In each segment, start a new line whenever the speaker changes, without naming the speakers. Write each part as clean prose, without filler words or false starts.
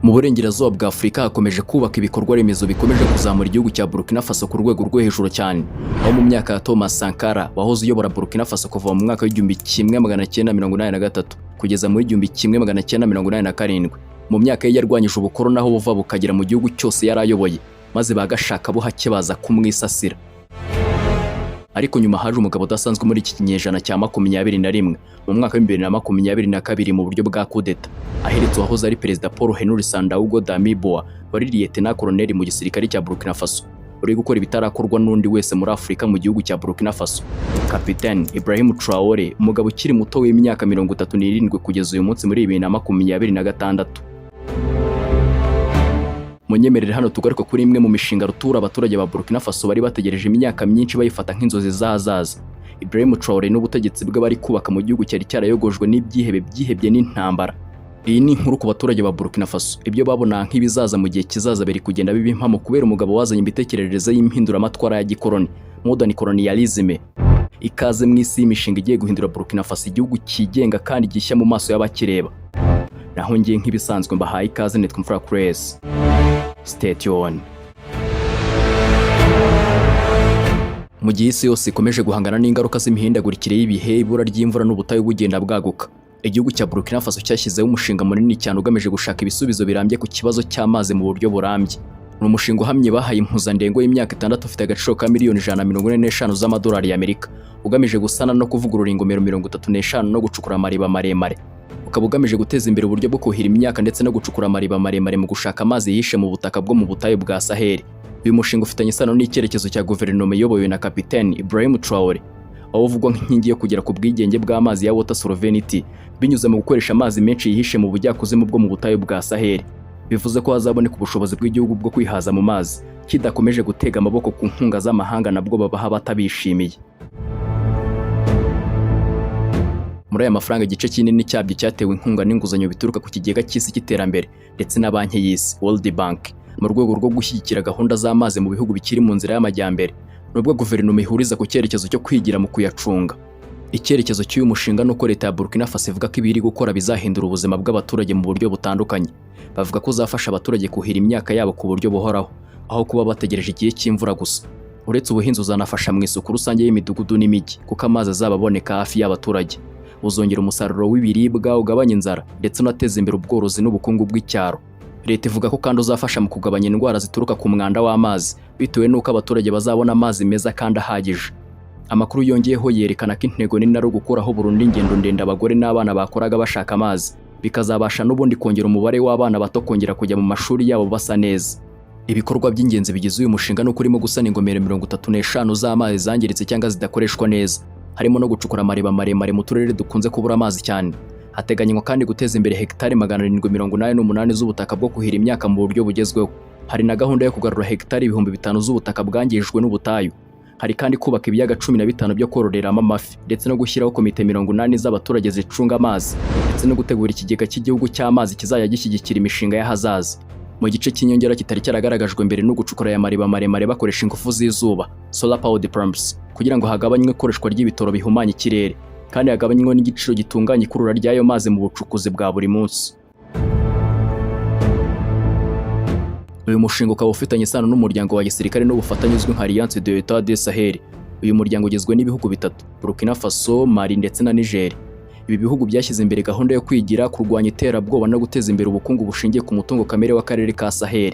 Mu burengerazuba bwa Afurika hakomeje kubaka ibikorwa remezo bikomeje kuzamura igihugu cya Burkina Faso ku rwego rwo hejuru cyane, aho mu myaka ya Thomas Sankara wahoze uyobora Burkina Faso kuva mu mwaka w'1983 kugeza muri 1987, mu myaka ye yarwanyije ubukoroni aho buva bukagera mu gihugu cyose yari ayoboye, maze bagashaka buhake baza kumwisasira. Ariko nyuma haje umugabo udasanzwe muri iki kinyejana cya 21, mu mwaka wa 2022, mu buryo bwa kudeta aheretse uwahoze ari perezida Paul Henri Sandaogo Damiba, wari lieutenant colonel mu gisirikare cya Burkina Faso, uri gukora ibitarakorwa n'undi wese muri Afurika mu gihugu cya Burkina Faso. Capitaine Ibrahim Traore, umugabo ukiri muto w'imyaka 37 kugeza uyu munsi muri 2026. Munyemerere hano tugaruka kuri imwe mu mishinga rutura abaturage ba Burkina Faso bari bategereje imyaka myinshi, bayifata nk'inzozi z'ahazaza. Ibrahim Traore n'ubutegetsi bwe bari kubaka mu gihugu cyari cyarayogojwe n'ibyihebe byihebye n'intambara. Iyi ni inkuru ku baturage ba Burkina Faso. Ibyo babona nk'ibizaza mu gihe kizaza biri kugenda biba impamo kubera umugabo wazanye imitekerereze y'impinduramatwara ya gikoroni, modern colonialism. Ikaze mu isi y'imishinga igiye guhindura Burkina Faso igihugu cyigenga kandi gishya mu maso y'abakireba. Naho ngiye nk'ibisanzwe mbahaye ikaze, nitwa Mfura Grace. Stay tuned. Mu gihe isi yose ikomeje guhangana n'ingaruka z'imihindagurikire y'ibihe, ibura ry'imvura n'ubutayu bugenda bwaguka, igihugu cya Burkina Faso cyashyizeho umushinga munini cyane ugamije gushaka ibisubizo birambye ku kibazo cy'amazi mu buryo burambye. Ni umushinga uhamye bahaye impuzandengo y'imyaka 6, ufite agaciro ka miliyoni 145 z'amadolari y'Amerika, ugamije gusana no kuvugurura ingomero 35 no gucukura amariba maremare. Ukaba ugamije guteza imbere uburyo bwo kuhira imyaka ndetse no gucukura amariba maremare mu gushaka amazi yihishe mu butaka bwo mu butayu bwa Sahel. Uyu mushinga ufitanye isano n'icyerekezo cya guverinoma iyobowe na Capitaine Ibrahim Traore, aho uvugwa nk'inkingi yo kugera ku bwigenge bw'amazi ya water sovereignty binyuze mu gukoresha amazi menshi yihishe mu bujyakuzimu bwo mu butayu bwa Sahel. Bivuze ko hazaboneka ubushobozi bw'igihugu bwo kwihaza mu mazi, kidakomeje gutega amaboko ku nkunga z'amahanga nabwo babaha batabishimiye. Muri aya mafaranga, igice kinini cyabyo cyatewe inkunga n'inguzanyo bituruka ku kigega cy'isi cy'iterambere ndetse na Banki y'Isi, World Bank, mu rwego rwo gushyigikira gahunda z'amazi mu bihugu bikiri mu nzira y'amajyambere, nubwo guverinoma ihuriza ku cyerekezo cyo kwigira mu kuyacunga. Icyerekezo cy'uyu mushinga ni uko leta ya Burkina Faso ivuga ko ibiri gukora bizahindura ubuzima bw'abaturage mu buryo butandukanye. Bavuga ko uzafasha abaturage kuhira imyaka yabo ku buryo buhoraho, aho kuba bategereje igihe cy'imvura gusa. Uretse ubuhinzi, uzanafasha mu isuku rusange y'imidugudu n'imijyi, kuko amazi azaba aboneka hafi y'abaturage. Uzongera umusaruro w'ibiribwa, ugabanya inzara, ndetse unateza imbere ubworozi n'ubukungu bw'icyaro. Leta ivuga ko kandi uzafasha mu kugabanya indwara zituruka ku mwanda w'amazi, bitewe n'uko abaturage bazabona amazi meza kandi ahagije. Amakuru yongeyeho yerekana ko intego nini ari ugukuraho burundu ingendo ndende abagore n'abana bakoraga bashaka amazi, bikazabasha n'ubundi kongera umubare w'abana bato kongera kujya mu mashuri yabo basa neza. Ibikorwa by'ingenzi bigize uyu mushinga ni uko urimo gusana ingomero 35 z'amazi zangiritse cyangwa zidakoreshwa neza, harimo no gucukura amariba maremare mu turere dukunze kubura amazi cyane. Hateganywa kandi guteza imbere hegitari 788 z'ubutaka bwo kuhira imyaka mu buryo bugezweho. Hari na gahunda yo kugarura hegitari 5000 z'ubutaka bwangijwe n'ubutayu. Hari kandi kubaka ibiyaga 15 byo kororeramo amafi, ndetse no gushyiraho komite 80 z'abaturage zicunga amazi, ndetse no gutegura ikigega cy'igihugu cy'amazi kizajya gishyigikira imishinga y'ahazaza. Mu gice cy'inyongera kitari cyaragaragajwe mbere no gucukura aya mariba maremare bakoresha ingufu z'izuba, solar powered pumps, kugira ngo hagabanywe ikoreshwa ry'ibitoro bihumanya ikirere, kandi hagabanywe n'igiciro gitunganya ikurura ry'ayo mazi mu bucukuzi bwa buri munsi. Uyu mushinga ukaba ufitanye isano n'umuryango wa gisirikare n'ubufatanye uzwi nka Alliance de l'Etat du Sahel. Uyu muryango ugizwe n'ibihugu bitatu: Burkina Faso, Mali ndetse na Niger. Ibi bihugu byashyize imbere gahunda yo kwigira, kurwanya iterabwoba no guteza imbere ubukungu bushingiye ku mutungo kamere w'akarere ka Sahel.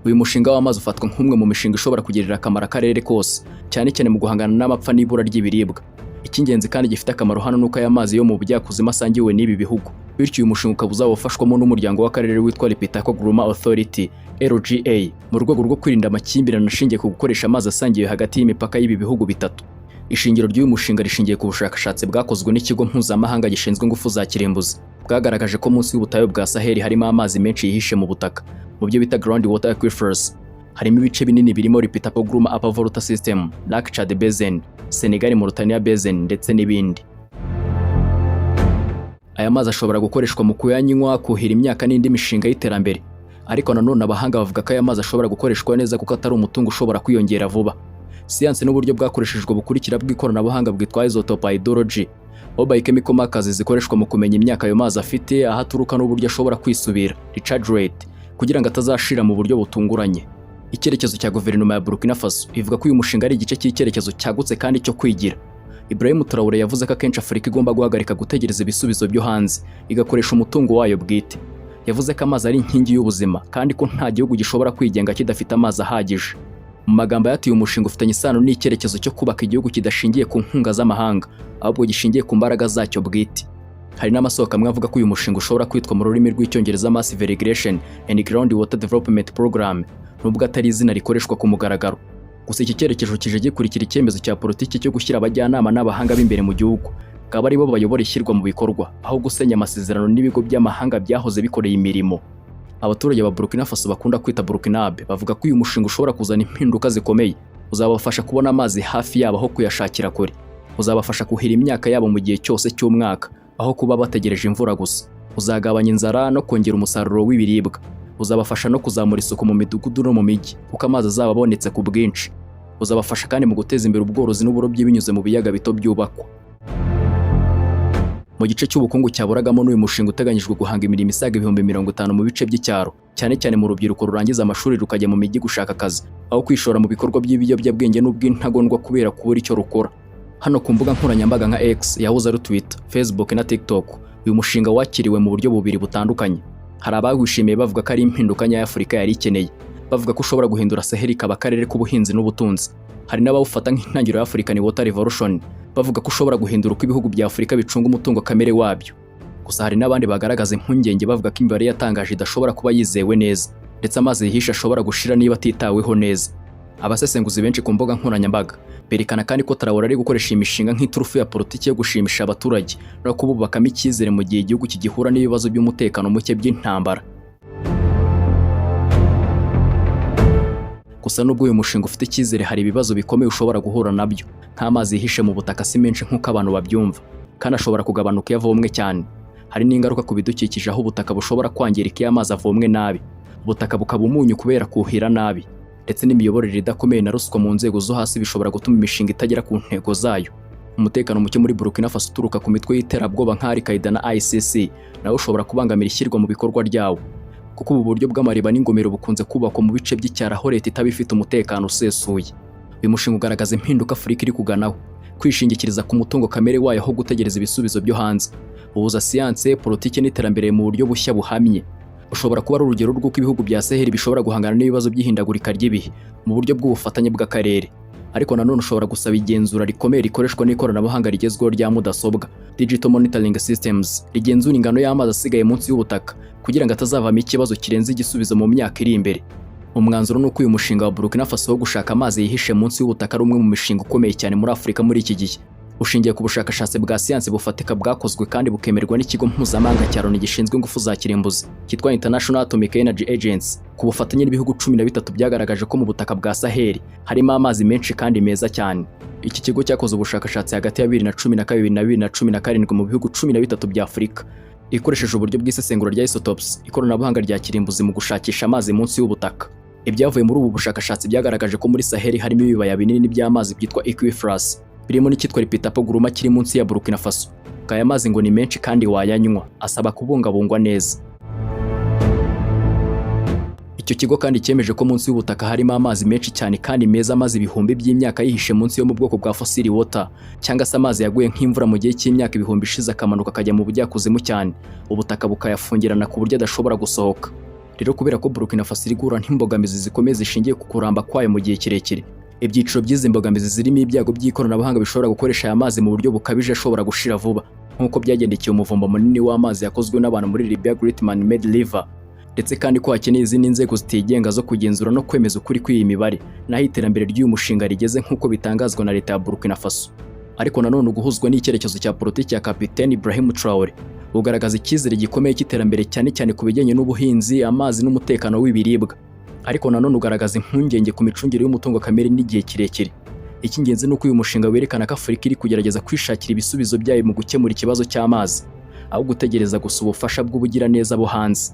Uyu mushinga w'amazi ufatwa nk'umwe mu mishinga ishobora kugirira akamaro akarere kose, cyane cyane mu guhangana n'amapfa n'ibura ry'ibiribwa. Icy'ingenzi kandi gifite akamaro hano ni uko aya mazi yo mu bujyakuzimu asangiwe n'ibi bihugu. Bityo uyu mushinga ukaba uzaba ufashwamo n'umuryango w'akarere witwa Liptako Gourma Authority, LGA, mu rwego rwo kwirinda amakimbirane ashingiye ku gukoresha amazi asangiwe hagati y'imipaka y'ibi bihugu bitatu. Ishingiro ry'uyu mushinga rishingiye ku bushakashatsi bwakozwe n'ikigo mpuzamahanga gishinzwe ingufu za kirimbuzi, bwagaragaje ko munsi y'ubutayu bwa Sahel harimo amazi menshi yihishe mu butaka, mu byo bita ground water aquifers. Harimo ibice binini birimo Liptako Gourma Upper Volta System, Lake Chad Basin, Senegal Mauritania Basin ndetse n'ibindi. Aya mazi ashobora gukoreshwa mu kuyanywa, kuhira imyaka n'indi mishinga y'iterambere. Ariko nanone abahanga bavuga ko aya mazi ashobora gukoreshwa neza, kuko atari umutungo ushobora kwiyongera vuba. Siyansi n'uburyo bwakoreshejwe bukurikira bw'ikoranabuhanga bwitwa isotope hydrology, aho biochemical markers zikoreshwa mu kumenya imyaka ayo mazi afite, aho aturuka n'uburyo ashobora kwisubira, recharge rate. kugira ngo atazashira mu buryo butunguranye. Icyerekezo cya guverinoma ya Burkina Faso ivuga ko uyu mushinga ari igice cy'icyerekezo cyagutse kandi cyo kwigira. Ibrahim Traoré yavuze ko akenshi Afurika igomba guhagarika gutegereza ibisubizo byo hanze, igakoresha umutungo wayo bwite. Yavuze ko amazi ari inkingi y'ubuzima kandi ko nta gihugu gishobora kwigenga kidafite amazi ahagije. Mu magambo yatuye, umushinga ufitanye isano n'icyerekezo cyo kubaka igihugu kidashingiye ku nkunga z'amahanga, ahubwo gishingiye ku mbaraga zacyo bwite. Hari n'amasoko amwe avuga ko uyu mushinga ushobora kwitwa mu rurimi rw'Icyongereza Massive Irrigation and Groundwater Development Program, nubwo atari izina rikoreshwa ku mugaragaro. Gusa iki cyerekezo kije gikurikira icyemezo cya politiki cyo gushyira abajyanama n'abahanga b'imbere mu gihugu, akaba aribo bayobora ishyirwa mu bikorwa, aho gusenya amasezerano n'ibigo by'amahanga byahoze bikoreye imirimo. Abaturage ba Burkina Faso bakunda kwita Burkinabe bavuga ko uyu mushinga ushobora kuzana impinduka zikomeye. Uzabafasha kubona amazi hafi yabo aho kuyashakira kure. Uzabafasha kuhira imyaka yabo mu gihe cyose cy'umwaka, aho kuba bategereje imvura gusa. Uzagabanya inzara no kongera umusaruro w'ibiribwa. Uzabafasha no kuzamura isuku mu midugudu no mu mijyi, kuko amazi azaba abonetse ku bwinshi. Uzabafasha kandi mu guteza imbere ubworozi n'uburobyi binyuze mu biyaga bito byubakwa. Mu gice cy'ubukungu cyaburagamo n'uyu mushinga, uteganyijwe guhanga imirimo isaga 50,000 mu bice by'icyaro, cyane cyane mu rubyiruko rurangiza amashuri rukajya mu mijyi gushaka akazi, aho kwishora mu bikorwa by'ibiyobyabwenge n'ubw'intagondwa kubera kubura icyo rukora. Hano ku mbuga nkoranyambaga nka X yahoze ari Twitter, Facebook na TikTok, uyu mushinga wakiriwe mu buryo bubiri butandukanye. Hari abawishimiye bavuga ko ari impinduka nyayo Afurika yari ikeneye, bavuga ko ushobora guhindura Sahel ikaba akarere k'ubuhinzi n'ubutunzi. Hari n'abawufata nk'intangiriro ya African Water Revolution, bavuga ko ushobora guhindura uko ibihugu bya Afurika bicunga umutungo kamere wabyo. Gusa hari n'abandi bagaragaza impungenge, bavuga ko imibare yatangaje idashobora kuba yizewe neza, ndetse amazi yihishe ashobora gushira niba atitaweho neza. Abasesenguzi benshi ku mbuga nkoranyambaga berekana kandi ko Traoré ari gukoresha iyi mishinga nk'iturufu ya politiki yo gushimisha abaturage no kububakamo icyizere, mu gihe igihugu kigihura n'ibibazo by'umutekano muke by'intambara. Gusa nubwo uyu mushinga ufite icyizere, hari ibibazo bikomeye ushobora guhura nabyo, nk'amazi yihishe mu butaka si menshi nk'uko abantu babyumva, kandi ashobora kugabanuka iyo avomwe cyane. Hari n'ingaruka ku bidukikije, aho ubutaka bushobora kwangirika iyo amazi avomwe nabi, ubutaka bukaba umunyu kubera kuhira nabi. Ndetse n'imiyoborere idakomeye na ruswa mu nzego zo hasi bishobora gutuma imishinga itagera ku ntego zayo. Umutekano muke muri Burkina Faso uturuka ku mitwe y'iterabwoba nka Al-Qaeda na ICC nawe ushobora kubangamira ishyirwa mu bikorwa ryawo, kuko ubu buryo bw'amariba n'ingomero bukunze kubakwa mu bice by'icyaro, aho leta itaba ifite umutekano usesuye. Uyu mushinga ugaragaza impinduka Afurika iri kuganaho, kwishingikiriza ku mutungo kamere wayo aho gutegereza ibisubizo byo hanze. Uhuza siyanse, politiki n'iterambere mu buryo bushya buhamye. Ushobora kuba ari urugero rw'uko ibihugu bya Sahel bishobora guhangana n'ibibazo by'ihindagurika ry'ibihe mu buryo bw'ubufatanye bw'akarere. Ariko nanone ushobora gusaba igenzura rikomeye rikoreshwa n'ikoranabuhanga rigezweho rya mudasobwa, digital monitoring systems, rigenzura ingano y'amazi asigaye munsi y'ubutaka, kugira ngo atazavamo ikibazo kirenze igisubizo mu myaka iri imbere. Umwanzuro ni uko uyu mushinga wa Burkina Faso wo gushaka amazi yihishe munsi y'ubutaka ari umwe mu mishinga ikomeye cyane muri Afurika muri iki gihe. Ushingiye ku bushakashatsi bwa siyansi bufatika bwakozwe kandi bukemerwa n'ikigo mpuzamahanga cya Loni gishinzwe ingufu za kirimbuzi cyitwa International Atomic Energy Agency, ku bufatanye n'ibihugu 13 byagaragaje ko mu butaka bwa Sahel harimo amazi menshi kandi meza cyane. Iki kigo cyakoze ubushakashatsi hagati ya 2012 na 2017 mu bihugu 13 bya Afurika, ikoresheje uburyo bw'isesengura rya isotopes, ikoranabuhanga rya kirimbuzi mu gushakisha amazi munsi y'ubutaka. Ibyavuye muri ubu bushakashatsi byagaragaje ko muri Sahel harimo ibibaya binini by'amazi byitwa aquifers, birimo n'icyitwa Liptako Gourma kiri munsi ya Burkina Faso. Aya mazi ngo ni menshi kandi wayanywa, asaba kubungabungwa neza. Icyo kigo kandi cyemeje ko munsi y'ubutaka harimo amazi menshi cyane kandi meza amaze ibihumbi by'imyaka yihishe munsi yo mu bwoko bwa fossil water, cyangwa se amazi yaguye nk'imvura mu gihe cy'imyaka ibihumbi ishize, akamanuka akajya mu bujyakuzimu cyane, ubutaka bukayafungirana ku buryo adashobora gusohoka. Rero kubera ko Burkina Faso iri guhura n'imbogamizi zikomeye zishingiye ku kuramba kwayo mu gihe kirekire, ibyiciro by'izi mbogamizi zirimo ibyago by'ikoranabuhanga bishobora gukoresha aya mazi mu buryo bukabije ashobora gushira vuba, nk'uko byagendekeye umuvumba munini w'amazi yakozwe n'abantu muri Libya, Great Man Made River, ndetse kandi ko hakeneye izindi nzego zitigenga zo kugenzura no kwemeza ukuri kw'iyi mibare n'aho iterambere ry'uyu mushinga rigeze, nk'uko bitangazwa na leta ya Burkina Faso. Ariko nanone uguhuzwa n'icyerekezo cya politiki ya Kapiteni Ibrahim Traore bugaragaza icyizere gikomeye cy'iterambere, cyane cyane ku bijyanye n'ubuhinzi, amazi n'umutekano w'ibiribwa. Ariko nanone ugaragaza impungenge ku micungire y'umutungo kamere n'igihe kirekire. Icy'ingenzi ni uko uyu mushinga werekana ko Afurika iri kugerageza kwishakira ibisubizo byayo mu gukemura ikibazo cy'amazi, aho gutegereza gusa ubufasha bw'ubugiraneza bo hanze.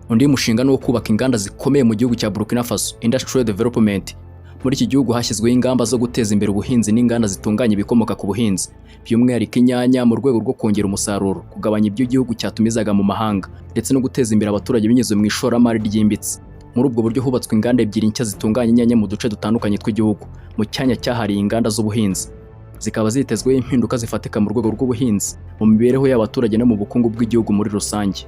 Undi mushinga ni uwo kubaka inganda zikomeye mu gihugu cya Burkina Faso, Industrial Development. Muri iki gihugu hashyizweho ingamba zo guteza imbere ubuhinzi n'inganda zitunganya ibikomoka ku buhinzi, by'umwihariko inyanya, mu rwego rwo kongera umusaruro, kugabanya ibyo igihugu cyatumizaga mu mahanga, ndetse no guteza imbere abaturage binyuze mu ishoramari ryimbitse. Muri ubwo buryo hubatswe inganda ebyiri nshya zitunganya inyanya mu duce dutandukanye tw'igihugu, mu cyanya cyahariye inganda z'ubuhinzi. Zikaba zitezweho impinduka zifatika mu rwego rw'ubuhinzi, mu mibereho y'abaturage no mu bukungu bw'igihugu muri rusange.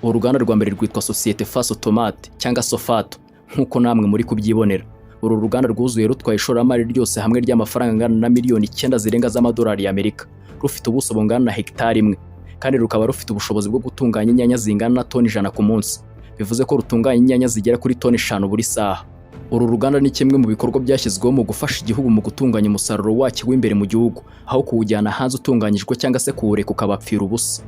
Uruganda rwa mbere rwitwa Sosiyete Faso Tomate cyangwa Sofato, nk'uko namwe muri kubyibonera. Uru ruganda rwuzuye rutwaye ishoramari ryose hamwe ry'amafaranga angana na miliyoni 9 zirenga z'amadolari y'Amerika. Rufite ubuso bungana na hegitari 1, kandi rukaba rufite ubushobozi bwo gutunganya inyanya zingana na toni 100 ku munsi. Bivuze ko rutunganya inyanya zigera kuri toni 5 buri saha. Uru ruganda ni kimwe mu bikorwa byashyizweho mu gufasha igihugu mu gutunganya umusaruro wacyo w'imbere mu gihugu, aho kuwujyana hanze utunganyijwe cyangwa se kuwureka ukabapfira ubusa.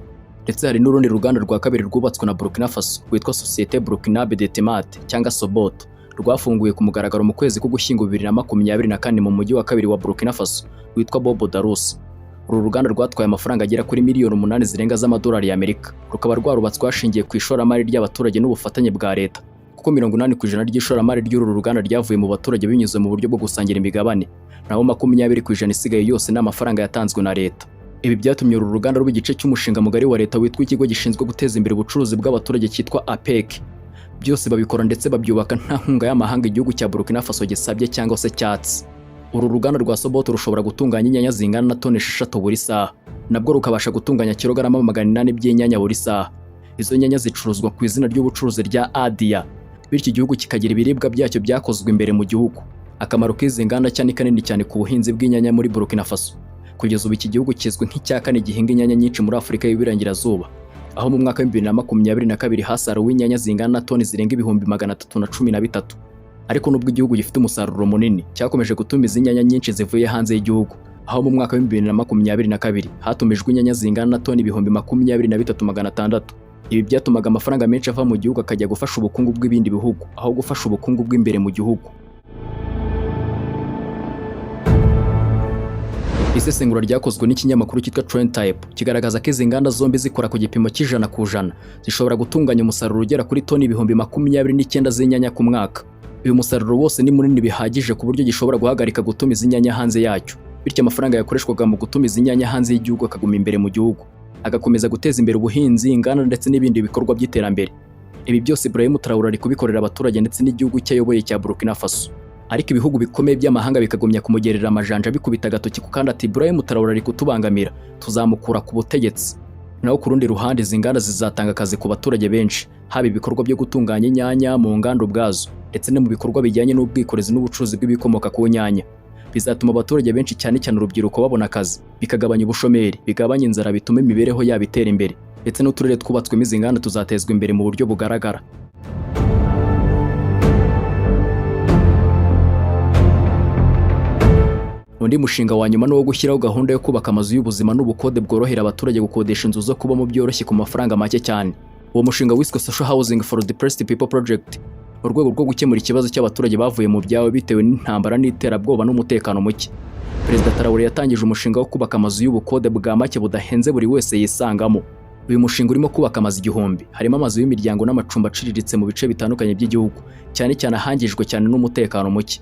Ndetse hari n'urundi ruganda rwa kabiri rwubatswe na Burkina Faso rwitwa Société Burkinabé de Tomate cyangwa Soboto, rwafunguye ku mugaragaro mu kwezi k'Ugushyingo 2024 mu mujyi wa kabiri wa Burkina Faso witwa Bobo Dioulasso. Uru ruganda rwatwaye amafaranga agera kuri miliyoni 8 zirenga z'amadolari y'Amerika, rukaba rwarubatswe hashingiye ku ishoramari ry'abaturage n'ubufatanye bwa leta, kuko 80% ry'ishoramari ry'uru ruganda ryavuye mu baturage binyuze mu buryo bwo gusangira imigabane, naho 20% isigaye yose ni amafaranga yatanzwe na leta. Ibi byatumye uru ruganda ruba igice cy'umushinga mugari wa leta witwa Ikigo gishinzwe guteza imbere ubucuruzi bw'abaturage cyitwa APEC. Byose babikora ndetse babyubaka nta nkunga y'amahanga igihugu cya Burkina Faso gisabye cyangwa se cyatse. Uru ruganda rwa Soboto rushobora gutunganya inyanya zingana na toni 6 buri saha, nabwo rukabasha gutunganya kilogarama 800 by'inyanya buri saha. Izo nyanya zicuruzwa ku izina ry'ubucuruzi rya Adia, bityo igihugu kikagira ibiribwa byacyo byakozwe imbere mu gihugu. Akamaro k'izi nganda cyane kanini cyane ku buhinzi bw'inyanya muri Burkina Faso. Kugeza ubu iki gihugu kizwi nk'icya kane gihinga inyanya nyinshi muri Afurika y'Iburengerazuba, aho mu mwaka wa 2022 hasaruwe inyanya zingana na toni zirenga 313,000. Ariko nubwo igihugu gifite umusaruro munini, cyakomeje gutumiza inyanya nyinshi zivuye hanze y'igihugu, aho mu mwaka wa 2022 hatumijwe inyanya zingana na toni 23,600. Ibi byatumaga amafaranga menshi ava mu gihugu akajya gufasha ubukungu bw'ibindi bihugu, aho gufasha ubukungu bw'imbere mu gihugu. Isesengura ryakozwe n'ikinyamakuru cyitwa Trend Type kigaragaza ko izi nganda zombi zikora ku gipimo cy'100% zishobora gutunganya umusaruro ugera kuri toni 29,000 z'inyanya ku mwaka. Uyu musaruro wose ni munini bihagije ku buryo gishobora guhagarika gutumiza inyanya hanze yacyo, bityo amafaranga yakoreshwaga mu gutumiza inyanya hanze y'igihugu akaguma imbere mu gihugu, agakomeza guteza imbere ubuhinzi, inganda ndetse n'ibindi bikorwa by'iterambere. Ibi byose Ibrahim Traoré ari kubikorera abaturage ndetse n'igihugu cye ayoboye cya Burkina Faso. Ariko ibihugu bikomeye by'amahanga bikagumya kumugerera amajanja, bikubita agatoki ku kandi ati: "Ibrahim Traoré ari kutubangamira, tuzamukura ku butegetsi." Naho ku rundi ruhande, izi nganda zizatanga akazi ku baturage benshi, haba ibikorwa byo gutunganya inyanya mu nganda ubwazo, ndetse no mu bikorwa bijyanye n'ubwikorezi n'ubucuruzi bw'ibikomoka ku nyanya. Bizatuma abaturage benshi, cyane cyane urubyiruko, babona akazi, bikagabanya ubushomeri, bigabanya inzara, bituma imibereho yabo itera imbere, ndetse n'uturere twubatswemo izi nganda tuzatezwa imbere mu buryo bugaragara. Undi mushinga wa nyuma ni uwo gushyiraho gahunda yo kubaka amazu y'ubuzima n'ubukode bworohera abaturage gukodesha inzu zo kubamo byoroshye ku mafaranga make cyane. Uwo mushinga wiswe Social Housing for Depressed People Project, mu rwego rwo gukemura ikibazo cy'abaturage bavuye mu byabo bitewe n'intambara n'iterabwoba n'umutekano muke. Perezida Traoré yatangije umushinga wo kubaka amazu y'ubukode bwa make budahenze buri wese yisangamo. Uyu mushinga urimo kubaka amazu 1000, harimo amazu y'imiryango n'amacumbi aciriritse mu bice bitandukanye by'igihugu, cyane cyane ahangijwe cyane n'umutekano muke.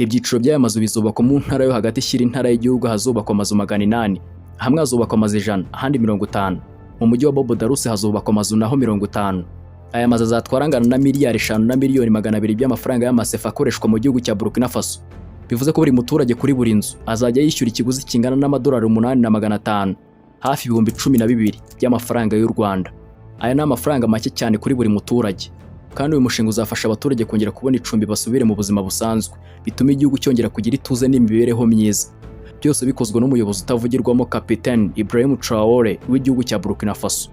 Ibyiciro by'aya mazu bizubakwa mu ntara yo hagati ishyira intara y'igihugu, hazubakwa amazu 800. Hamwe hazubakwa amazu 100, ahandi 50. Mu mujyi wa Bobo Dioulasso hazubakwa amazu naho 50. Aya mazu azatwara angana na miliyari 5 na miliyoni 200 by'amafaranga y'amasefa akoreshwa mu gihugu cya Burkina Faso. Bivuze ko buri muturage kuri buri nzu azajya yishyura ikiguzi kingana n'amadolari 8,500, hafi 12,000 by'amafaranga y'u Rwanda. Aya ni amafaranga make cyane kuri buri muturage, kandi uyu mushinga uzafasha abaturage kongera kubona icumbi, basubire mu buzima busanzwe, bituma igihugu cyongera kugira ituze n'imibereho myiza. Byose bikozwe n'umuyobozi utavugirwamo, Kapiteni Ibrahim Traore w'igihugu cya Burkina Faso.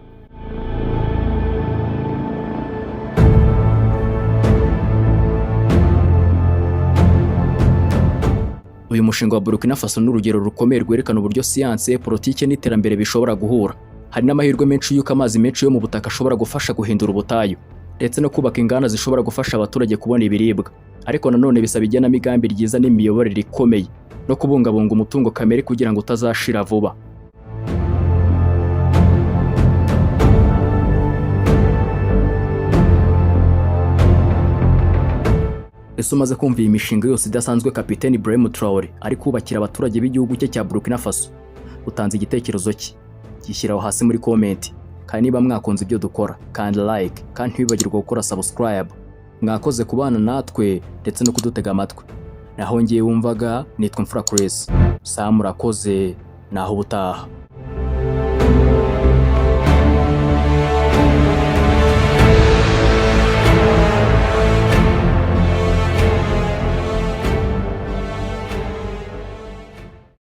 Uyu mushinga wa Burkina Faso ni urugero rukomeye rwerekana uburyo siyanse, politike n'iterambere bishobora guhura. Hari n'amahirwe menshi y'uko amazi menshi yo mu butaka ashobora gufasha guhindura ubutayu, ndetse no kubaka inganda zishobora gufasha abaturage kubona ibiribwa. Ariko nanone bisaba igenamigambi ryiza n'imiyoborere ikomeye, no kubungabunga umutungo kamere kugira ngo utazashira vuba. Ese umaze kumva iyi mishinga yose idasanzwe Kapiteni Ibrahim Traore ari kubakira abaturage b'igihugu cye cya Burkina Faso, utanze igitekerezo cye? Gishyiraho hasi muri comment. Kandi niba mwakunze ibyo dukora, kandi like, kandi ntiwibagirwe gukora subscribe. Mwakoze kubana natwe ndetse no kudutega amatwi. Naho ngiye wumvaga nitwa Mfura Chris. Saa murakoze, naho ubutaha.